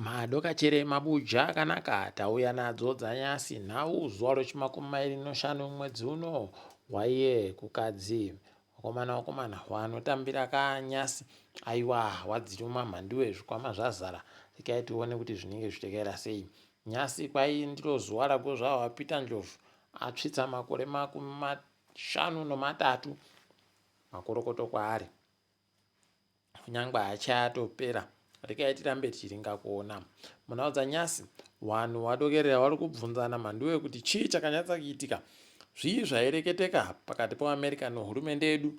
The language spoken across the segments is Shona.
Madokachere mabuja akanaka tauya nadzo dzanyasi nhau zuva rechimakumi mairi noshanu mwedzi uno waiye kukadzi wakomana wakomana wanotambira kanyasi aiwa wadziruma mhanduwe zvikwama zvazara rekai tione kuti zvinenge zvichitekaira sei nyasi kwai ndiro zuva ragozvahwa Peter Ndlovu atsvitsa makore 53 makorokoto kwaari kunyangwe haachatopera rekai tirambe tichiringa kuona munhau dzanyasi vanhu vadokerera vari kubvunzana mhanduwe kuti chii chakanyatsa kuitika zvii zvaireketeka pakati peamerica nehurumende yedu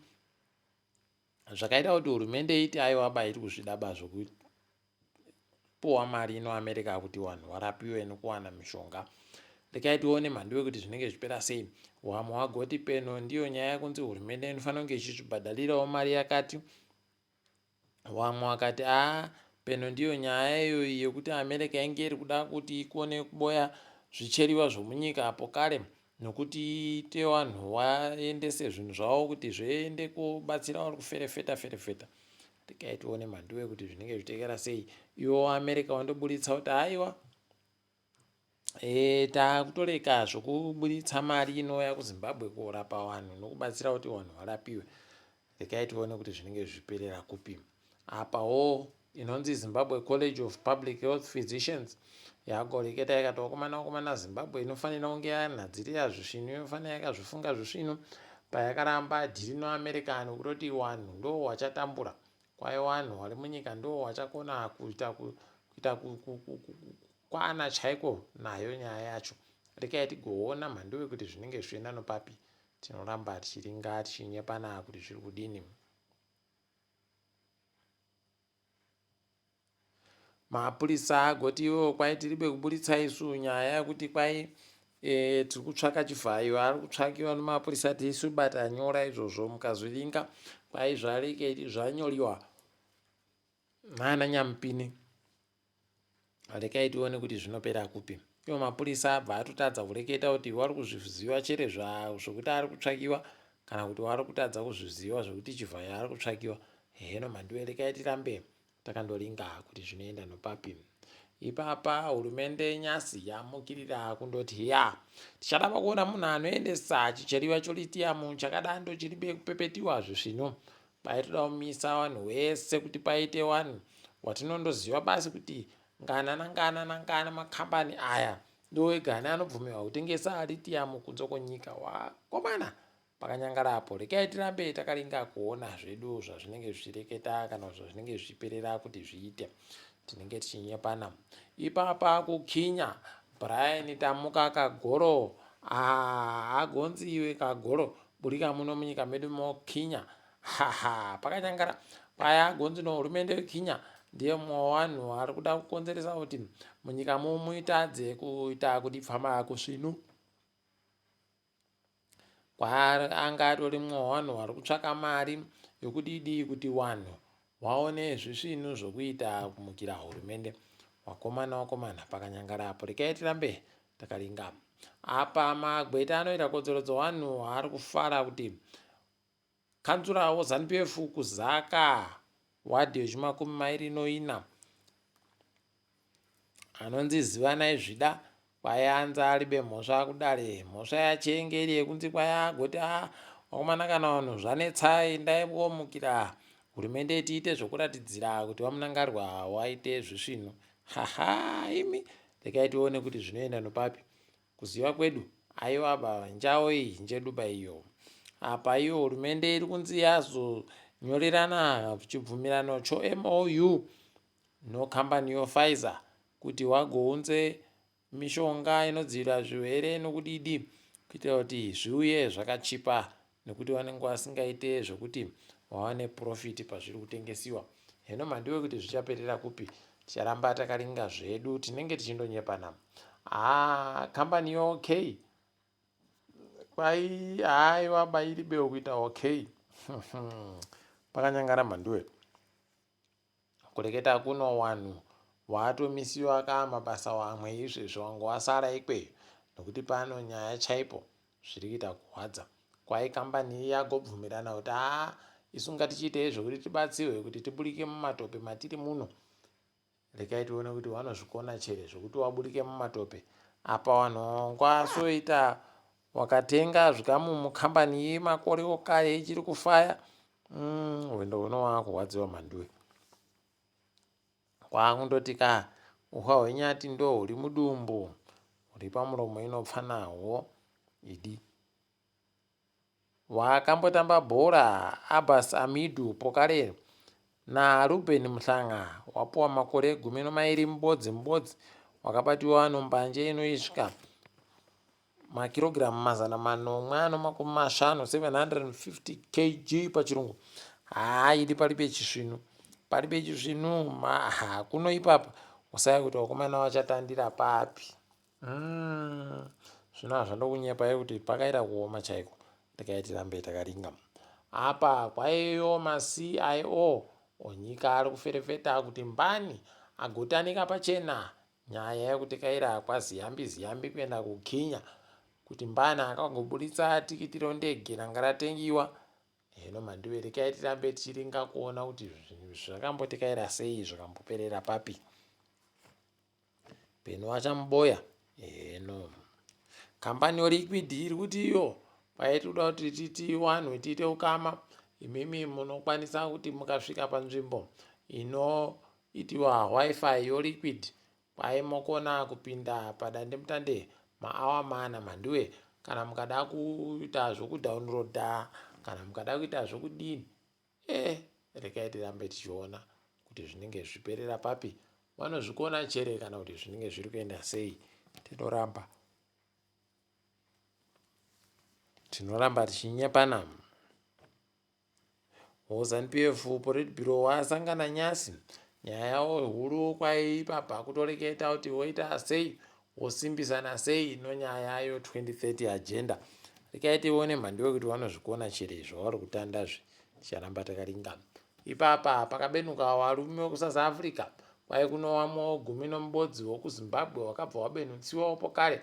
zvakaita kuti hurumende iti aiwa ba iri kuzvida ba zvokupuwa mari ino america kuti vanhu varapiwe nekuwana mishonga rekai tione mhanduwe kuti zvinenge zvichipera sei wamwe wagoti peno ndiyo nyaya yekunzi hurumende inofanira kunge ichizvibhadharirawo mari yakati wamwe wakati a peno ndiyo nyaya iyoyi yekuti america inge iri kuda kuti ikone kuboya zvicheriwa zvomunyika apo kare nokuti iite vanhu vaendese zvinhu zvavo kuti zviende kubatsira vari kuferefeta ferefeta rekai tione mhanduwe kuti zvinenge zvichitekera sei iwo america wandoburitsa kuti haiwa E, takutoreka zvokuburitsa mari inouya kuzimbabwe korapa vanhu nokubatsira kuti vanhu varapiwe rekai tione kuti zvinenge zvichiperera kupi apawo inonzi zimbabwe college of public health physicians yagoreketa ikati wakomana wakomana zimbabwe inofanira kunge yanhadzirira zvisvinu inofanira yakazvifunga zvisvinu payakaramba dhiri noamerica nokutoti vanhu ndo wachatambura kwai vanhu vari munyika ndo wachakona kuita kuita kwana chaiko nayo nyaya yacho rekai tigoona mhanduwe kuti zvinenge zvichienda nopapi tinoramba tichiringa tichinyepana kuti zviri kudini mapurisa agoti iwo kwai tiribe kuburitsa isu nyaya yekuti kwai e, tiri kutsvaka chivhayo ari kutsvakiwa nemapurisa tisu batanyora izvozvo mukazviringa kwai zvareke zvanyoriwa nana nyamupini rekai tione kuti zvinopera kupi iwo mapurisa abva atotadza kureketa kuti wari kuzviziva chere zvokuti ari kutsvakiwa kana kuti wari kutadza kuzviziva zvokuti chivhayo ari kutsvakiwa heno mhanduwe rekai tirambe takandoringa kuti zvinoenda nopapi ipapa hurumende nyasi yamukirira kundoti ya tichada pakuona munhu anoendesa chicheriwa cholitiyamu chakadando chiri kupepetiwa zvisvinu Paitoda kumisa vanhu wese kuti paite vanhu watinondoziva basi kuti ngana nangana nangana makambani aya ndoega ane anobvumirwa kutengesa lithium kunze kwenyika wakomana pakanyangara apo rekai tirambe takaringa kuona zvedu zvazvinenge zvichireketa kana zvazvinenge zvichiperera kuti zviite tinenge tichinyepana ipapa kukinya brian tamuka kagoro agonzi iwe kagoro burika muno munyika medu mokinya haha pakanyangara paya gonzi nohurumende yekinya ndiye mumwe wevanhu ari kuda kukonzeresa kuti munyika mumuitadze kuita kuti pfama kusvinu kwaanga atori mumwe wevanhu vari kutsvaka mari yokudidii kuti vanhu waone zvisvinu zvokuita kumukira hurumende wakomana wakomana pakanyangara apo rekai tirambe takaringa apa magweta anoita kodzero dzevanhu ari kufara kuti kanzura wozanupf kuzaka wadhi yechimakumi mairi noina anonzi zivanai zvida kwayanza aribe mhosva kudare mhosva yachenge iri yekunzi kwayagoti a vakomana kana vanhu zvanetsa endai komukira hurumende tiite zvokuratidzira kuti vamunangarwa waite zvisvinu haha imi rekai tione kuti zvinoenda nopapi kuziva kwedu aiwa baba njawo iyi njeduba iyo apa iyo hurumende iri kunzi yazonyorerana chibvumirano choMOU nokambani yoPfizer kuti wagounze mishonga inodzivirira zvirwere nokudidi kuitira kuti zviuye zvakachipa nekuti vanenge vasingaite zvekuti vawane profit pazviri kutengesiwa heno mhandiwe kuti zvichaperera kupi ticharamba takaringa zvedu tinenge tichindonyepana haa kambani yook kwai haiwa bairibewo kuita okay pakanyangara mhandiwe Kureketa kuno wanhu watomisiwa ka mabasa wamwe izvezvi wanga wasara ikweyo nokuti pano nyaya chaipo zviri kuita kurwadza. Kwai kambani iyi yagobvumirana kuti haa isu ngatichiitei zvekuti tibatsirwe kuti tiburike mumatope matiri muno. Rekai tione kuti wanozvikona chere zvekuti waburike mumatope. Apa wanhu wangwasoita wakatenga zvikamu mukambani yemakore okare ichiri kufaya. Hwendo huno wakurwadziwa mhanduwe. Kwakundoti ka uhwa hwenyati ndo huri mudumbu huri pamuromo inopfa nahwo idi. Wakambotamba bhora Abbas Amidu Pokale naRuben Mhlanga wapuwa makore 12 mubodzi mubodzi wakabatiwa nombanje inoisvika makirogiramu 750, 750 kg pachirungu. Haa idi palibe chisvinu, palibe chisvinu kuno ipapa usaya kuti wakomana wachatandira papi. Zvino hazvandokunyepai kuti pakaita kuoma chaiko regai tirambe takaringa. Apa kwaiyo maCIO onyika ari kuferefeta kuti mbani agotanika pachena nyaya yekutekaira kwaZiyambi Ziyambi kuenda kuKenya kuti mbani akagoburitsa tikiti rondege ranga ratengiwa. Heno mhanduwe regai tirambe tichiringa kuona kuti zvakambotekaira sei zvakamboperera papi. Peno achamuboya heno. Kambani yoLiquid iri kuti iyo paitikuda kuti titiwanwe tiite ukama imimi munokwanisa kuti mukasvika panzvimbo inoitiwa wifi yoLiquid kwai mokona kupinda padandemutande maawa mana mhanduwe kana mukada kuita zvekudownloada kana mukada kuita zvekudini Eh, regai tirambe tichiona kuti zvinenge zvichiperera papi. Vanozvikona chere kana kuti zvinenge zviri kuenda sei. Tinoramba tinoramba tichinyepana. ZANU PF Politburo wasangana nyasi. Nyaya yawo huru kwaiipapa kutoreketa kuti woita sei wosimbisana sei nonyaya yo 2030 agenda. Rekai tione mhanduwe kuti vanozvikona chere zvavari kutanda zve ticharamba takaringa. Ipapa pakabenuka warume wekuSouth Africa kwai kuno wamwewo gumi nomubodzi wokuZimbabwe wakabva wabenutsiwawo pokare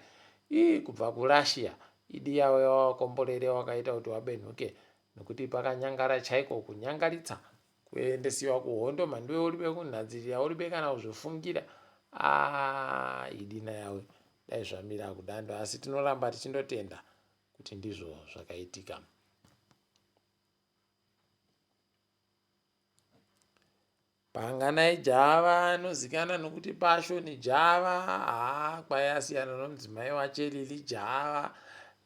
ii kubva kuRussia. Idi yavo yawavakomborere wakaita kuti wabenhuke nokuti pakanyangara chaiko kunyangaritsa Kuendesiwa kuhondo mhanduwe uribe kunhadzirira uribe kana kuzvifungira aah idina yawe dai zvamira kudando asi tinoramba tichindotenda kuti ndizvo zvakaitika. Panganai Java anozikana nokuti Passion Java haa kwai asiyana nomudzimai wache Lily Java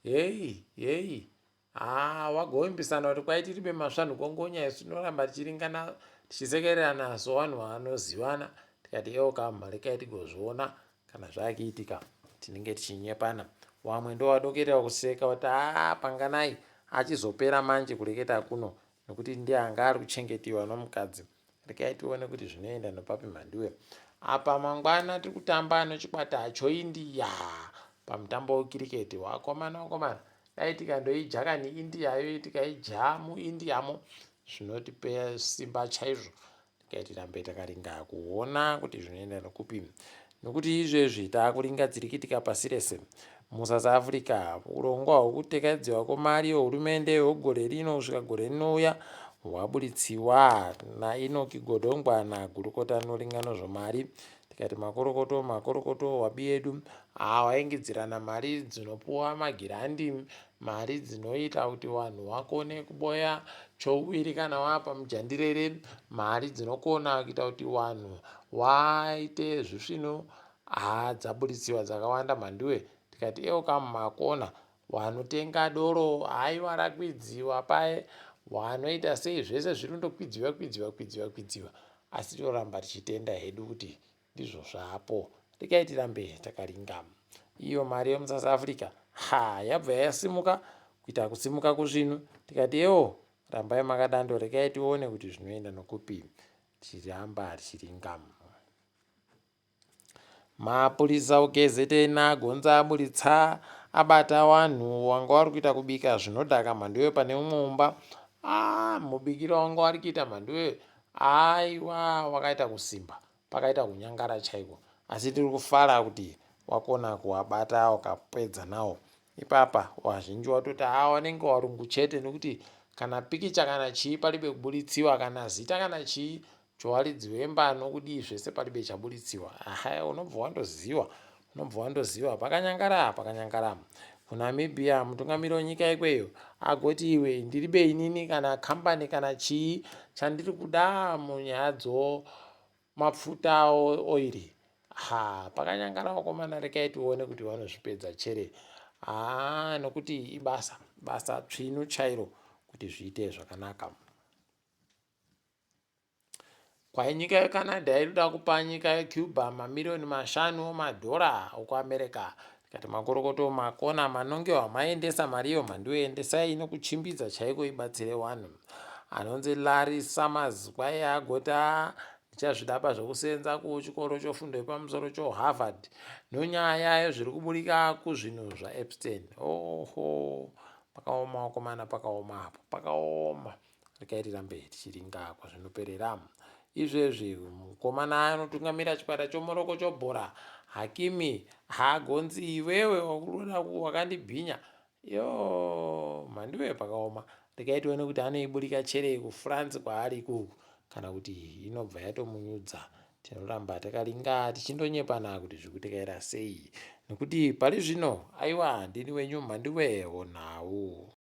heyi heyi Haa wagovimbisana kuti kwai tiribe masvanhu kongonya isu tinoramba tichiringana tichisekererana so vanhu vanozivana tikati ewo kamha rekai tigozviona kana zvakiitika tinenge tichinyepana wamwe ndowadokerera kuseka kuti haa panganai achizopera manje kureketa kuno nekuti ndiye anga ari kuchengetiwa nomukadzi Regai tione kuti zvinoenda nopapi mhanduwe. Apa mangwana tiri kutamba nochikwata choIndia pamutambo wekiriketi. Wakomana wakomana, dai tikandoija kani India yo tikaija muIndiamo zvinotipa simba chaizvo. Regai tirambe takaringa kuona kuti zvinoenda nokupi. Nokuti izvezvi taakuringa dzirikitika pasi rese. MuSouth Africa, urongwa hwekutekaidziwa kwemari yehurumende hwegore rino kusvika gore rinouya hwaburitsiwa naEnoch Godongwana, gurukota rinoringa nezvemari. Tikati makorokoto, makorokoto wabi yedu. Haa waingidzirana mari dzinopuwa magirandi, mari dzinoita kuti vanhu vakone kuboya chouviri kana vava pamujandirere, mari dzinokona kuita kuti vanhu vaite zvisvinu. Haa dzaburitsiwa dzakawanda mhanduwe tikati eoka mumakona wanotenga doro haiwa rakwidziwa paye wanoita sei zvese zviri kundokwidziwa kwidziwa kwidziwa kwidziwa asi toramba tichitenda hedu kuti ndizvo zvapo regai tirambe takaringa iyo mari yemusouth africa ha yabva yasimuka kuita kusimuka kusvinu tikati ewo rambai makadando regai tione kuti zvinoenda nokupi tichiramba tichiringa Mapurisa UKZN agonza aburitsa abata wanhu wanga wari kuita kubika zvinodhaka mhanduwe pane umwe umba. Ah, mubikiro wanga wari kuita mhanduwe aiwa wakaita kusimba pakaita kunyangara chaiko asi tiri kufara kuti wakona kuwabata wakapedza nawo ipapa wazhinji watoti haa wanenge warungu chete nekuti kana pikicha kana chii palibe kuburitsiwa kana zita kana chii. Chowaridzi wemba nokudii zvese palibe chaburitsiwa. Aha, unobva wandoziwa, unobva wandoziwa pakanyangara, pakanyangara. KuNamibia mutungamiri wenyika ikweyo agoti iwe ndiribe inini kana kambani kana chii chandiri kuda munyaya dzo mapfuta oiri. Ha, pakanyangara vakomana, rekai tione kuti vanozvipedza chere. Haa, nokuti ibasa, basa tsvinu chairo kuti zviite zvakanaka. Kwai nyika yeCanada iri kuda kupa nyika yeCuba mamiriyoni mashanu omadhora okuAmerica. Tikati makorokoto makona manongewa maendesa mari iyo mandiyoendesai inokuchimbidza chaiko ibatsire wanhu. Anonzi Larry Summers kwai agota ndichazvidaba zvekusenza kuchikoro chofundo yepamusoro choHarvard nonyaya yezviri kuburika kuzvinhu zvaEpstein. Oho, pakaoma wakomana, pakaoma apo, pakaoma. Regai tirambe tichiringa kwazvinoperera. Izvezvi mukomana anotungamira chikwata choMorocco chobhora Hakimi haagonzi iwewe wakandibhinya yo mhandiwe pakaoma. Regai tione kuti anoiburika chere kuFrance kwaari ikuku kana kuti inobva yatomunyudza. Tinoramba takaringa tichindonyepana kuti zviri kutekaira sei nekuti pari zvino aiwa ndini wenyu mhandiwe honhau.